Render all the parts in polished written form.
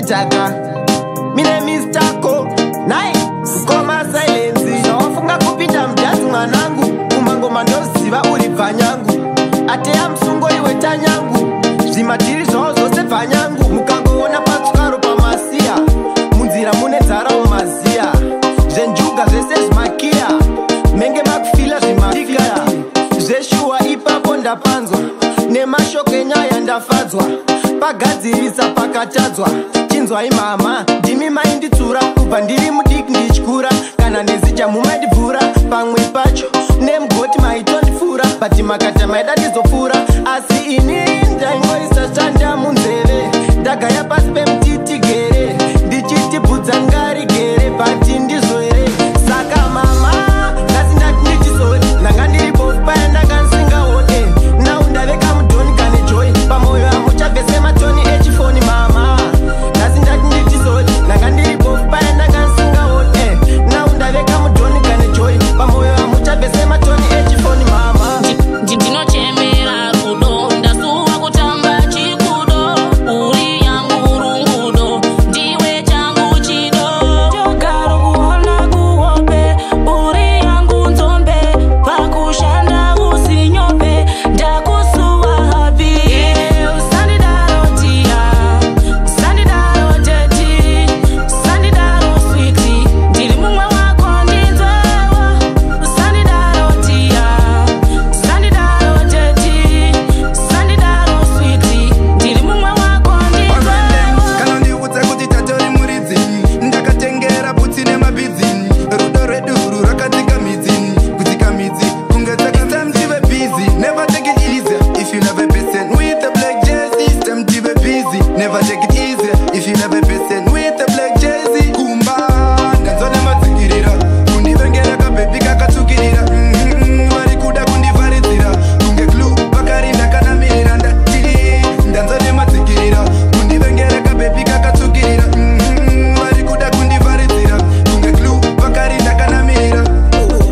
Mr. Ka mine Mr. Ko nai Koma Silence. Zvawafunga kupinda mudhazi mwanangu, kumangoma ndoziva uri bvanyangu. Ateya musungo iwe tanyangu, zvimadhiri zvavo zvose bvanyangu. Mukangoona patsvaro pamasiya, munzira mune nzara mumaziya. Zvenjuga zvese zvimakiya, menge makufila zvimafia zveshuwa. Ipapo ndapanzwa nemashoko enyaya, ndafadzwa pagadzirisa pakatadzwa. Chinzwai mama, ndimi mainditsura kubva ndiri mudiki ndichikura. Kana nezija mumaindibvura, pamwe pacho nemugoti maitondipfuura, but makata maida ndizopfuura. Asi ini ndaingoisa shanda munzeve, ndagaya pasi pemutitigere, ndichiti bvudza ngarigere, but ndizvo here? Saka mama, nhasi ndati ndichisori, ndanga ndiri bofu paya, ndanga ndisingaone. Now ndave kamudhoni kane joy pamwoyo, hamuchabvese matoni echifoni. Mama, nhasi ndati ndichisori, ndanga ndiri bofu paya, ndanga ndisingaone. Now ndave kamudhoni kane joy pamwoyo, hamuchabvese matoni echifoni, mama. Ndinochemera rudo, ndasuwa kutamba chikudo. Uri yangu rungudo, ndiwe changu chido. Ndogaro kuona kuhope, uri yangu nzombe, pakushanda usinyope, ndakusuwa happy. Usandidaro dear, usandidaro daddy, usandidaro sweetie, ndiri mumwe wako, ndinzwewo. Usandidaro dear, usandidaro daddy, usandidaro sweetie, ndiri mumwe wako, ndinzwewo. Kana ndiudza kuti tatori muridzi, ndakatengera bhutsi nemabhidzi. Rudo rwedu uru rwakadzika midzi, kudzika midzi kunge dzaka. Time to be busy, never take it easy if you love a person with a black jersey. It's time to be busy, never take it easy if you love a person with a black jersey. Kumba ndanzwa nemadzikirira kundivengera, kabhebhi kakatsukirira. Vari kuda kundivharidzira kunge glue, vakarinda kanamirira. Ndatiri ndanzwa nemadzikirira kundivengera, kabhebhi kakatsukirira. Vari kuda kundivharidzira kunge glue, vakarinda kanamirira.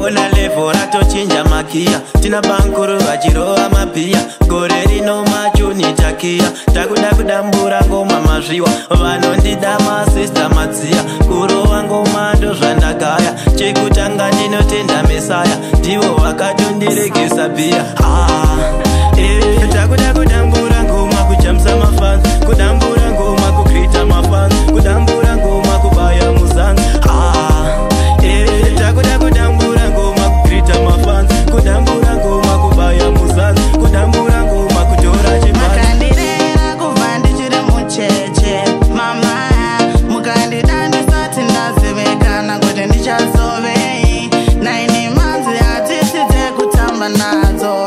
Ona level ratochinja makiya, tina bankuru vachirova mabhiya. Gore rino machuni takiya, takuda kudambura ngoma mazviwa. Vanondida masista madziya, kurova ngoma ndozvandagaya. Chekutanga ndinotenda Mesaya, ndivo vakatondiregesa bhiya. Ah, eh, takuda kudambura ngoma, kujamisa mafans, kudambura ngoma, kukrita mafans, kudambura ngoma, kubaya muzanzi. Ah, eh, takuda kudambura ngoma, kukrita mafans, kudambura ngoma, kubaya muzanzi, kudambura ngoma, kutora chipanzi. Makandirera kubva ndichiri mucheche mama, mukandida ndisati ndazivekana kuti ndichazovei. Naini manzi hatisi dzekutamba nadzo.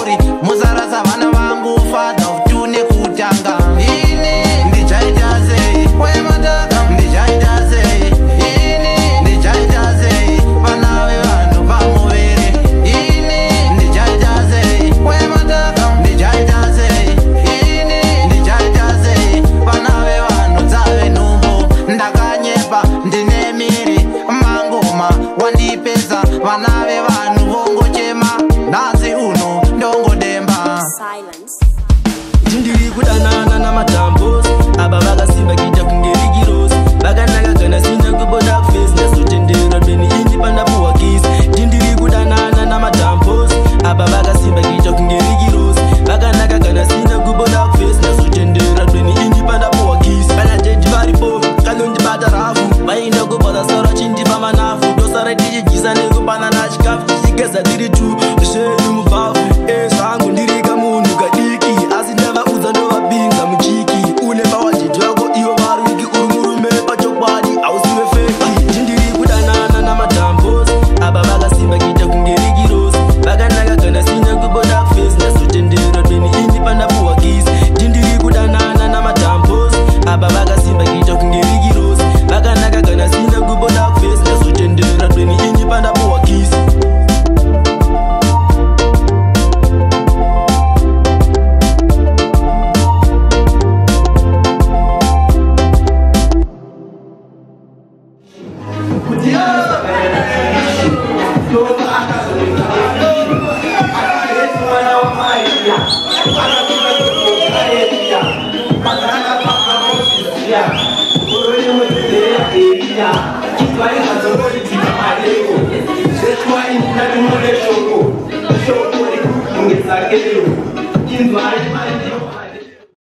mhuri. Musarasa vana vangu, father of two nekutanga. Ini ndichaita sei wemataka, ndichaita sei ini, ndichaita sei vana vevanhu pamuviri. Ini ndichaita sei wemataka, ndichaita sei ini, ndichaita sei vana vevanhu dzave nhumbu. Ndakanyepa ndine miri mangoma wandipedza, vana vevanhu vongochema, nhasi uno ndongodemba. Ndiri kudanana namadhambos ava, vakasimba kuita kunge rikiros, vakanaka kana sina kuboda face, ndazotendera beni ini pandapuwa kiss. Ndiri kudanana namadhambos ava, vakasimba kuita kunge rikiros, vakanaka kana sina kuboda face, ndazotendera beni ini pandapuwa kiss. Kana jeji varipo kanondibata rafu, vaenda kubata sara chindipa manafu, tosara tichidyisa nekupanana chikafu, tichigeza tiri tu zvedu mubhafu. Zvangu ndiri kamunhu kadiki, asi ndavaudza ndovapinza muchiki. Une pawajeti vako ivo vari wiki, uri murume pachokwadi, hausiwe fake. Ndiri kudanana namadhambos ava, vakasimba kuita kunge rikiros, vakanaka kana sina kuboda face, ndazotendera beni ini pandapuwa kiss. Ndiri kudanana namadhambos ava, vakasimba kuita kunge rikiros, vakanaka kana sina kuboda face, ndazotendera beni ini pandapuwa kiss.